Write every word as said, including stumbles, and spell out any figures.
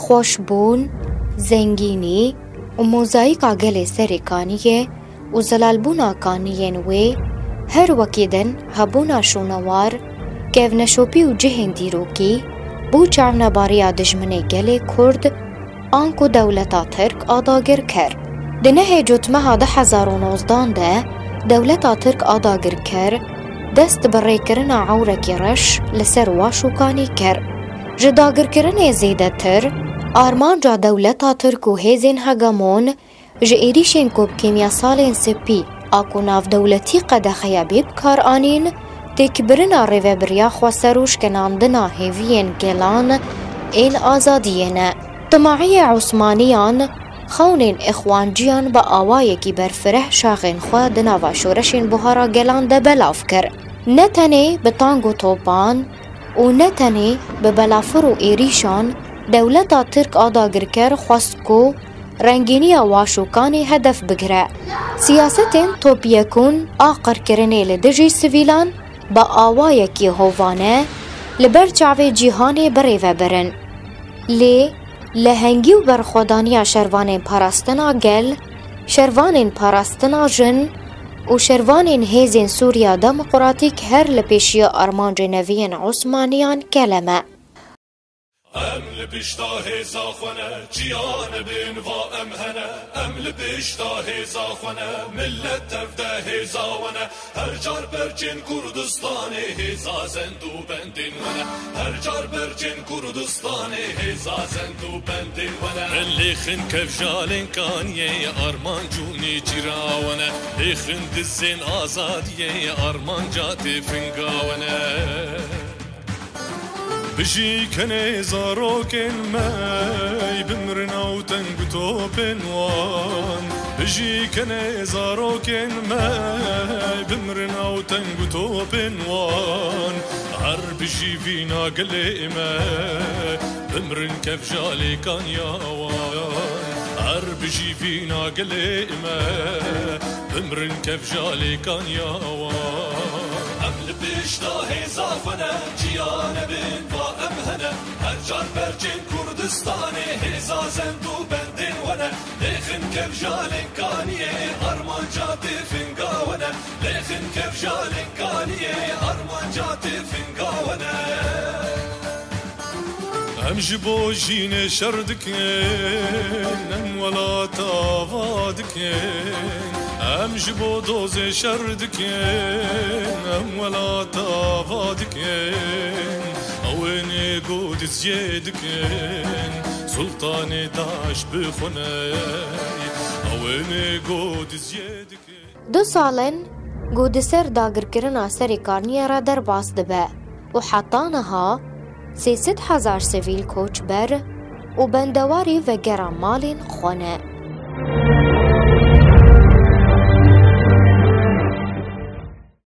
Xweşbûn, zengînî û mozayîka gelê Serê Kaniyê û zelalbûna kaniyên wê, her wekî din hebûna şûnewar, kevneşopî û cihên dîrokî bû çavnebariya dijminê gelê Kurd, anku dewleta Tirk a dagirker. Di nehê Cotmeha du hezar û nozdan de dewleta Tirk a dagirker dest bi rêkirina ewrekî reş li ser Waşûkanî kir. Ji dagirkirinê zêdetir, armanca dewleta Tirk û hêzên hegemon ji êrîşên ku bi kîmyasalên spî a ku navdewletî qedexeya bê bikaranîn, têkbirina rêvebiriya xweser û şkenandina hêviyên gelan ên azadiyê ne. Timaiyê Osmaniyan, xewnên îxwanciyan bi awayekî berfireh şaxên xwe di nava şoreşên buhara gelan de belav kir. Ne tenê bi tang û topan û ne tenê bi belafir û êrîşan dewleta Tirk a dagirker xwest ku rengîniya Waşûkanê hedef bigire. Siyasetên topyekûn a qirkirinê li dijî sivîlan bi awayekî hovane li ber çavê cîhanê birêve birin. Lê lehengî û berxwedaniya şervanên parastina gel, şervanên parastina jin û şervanên hêzên Sûriya Demokratîk her li pêşiya armancên neviyên Osmaniyan kelem e. Em li pişta hêza xwe ne, çiya nebên va em hene. Em li pişta hêza xwe ne, millet tev de hêza we ne. Her car perçên Kurdistanê hêza zend û bendên we ne. Her car perçên Kurdistanê hêza zend û bendên we ne. Lêxin kevjalên kaniyê armanc û nêçîra we ne. Lêxin dizên azadiyê armanca têfinga we ne. Bijî kenê zarokên me, bimrin ew teng û topên wan. Bijî kenê zarokên me, bimrin ew teng û topên wan. Her bijî vîna gelê me, bimrin kevjalê kaniya wan. Her bijî vîna gelê me, bimrin kevjalê kaniya wan. Em li pişta hêza xwe ne, çiya nebên va em hene. Her car perçên Kurdistanê hêza zend û bendên we ne. Lêxin kevjalên kaniyê armanca têfinga we ne. Lêxin kevjalên kaniyê armanca têfinga we ne. Em ji bo jînê şer dikin, em welata ava dikin. Em ji bo dozê şer dikin, em welata ava dikin. Ew ê nêgo diziyê dikin, Sultanê taş bixwine. Ew ê nêgo diziyê dikin. Du sal in ku di ser dagirkirina Serê Kaniyê re derbas dibe û heta niha sê sed hezar sivîl koçber û bendewarî vegera malên xwe ne.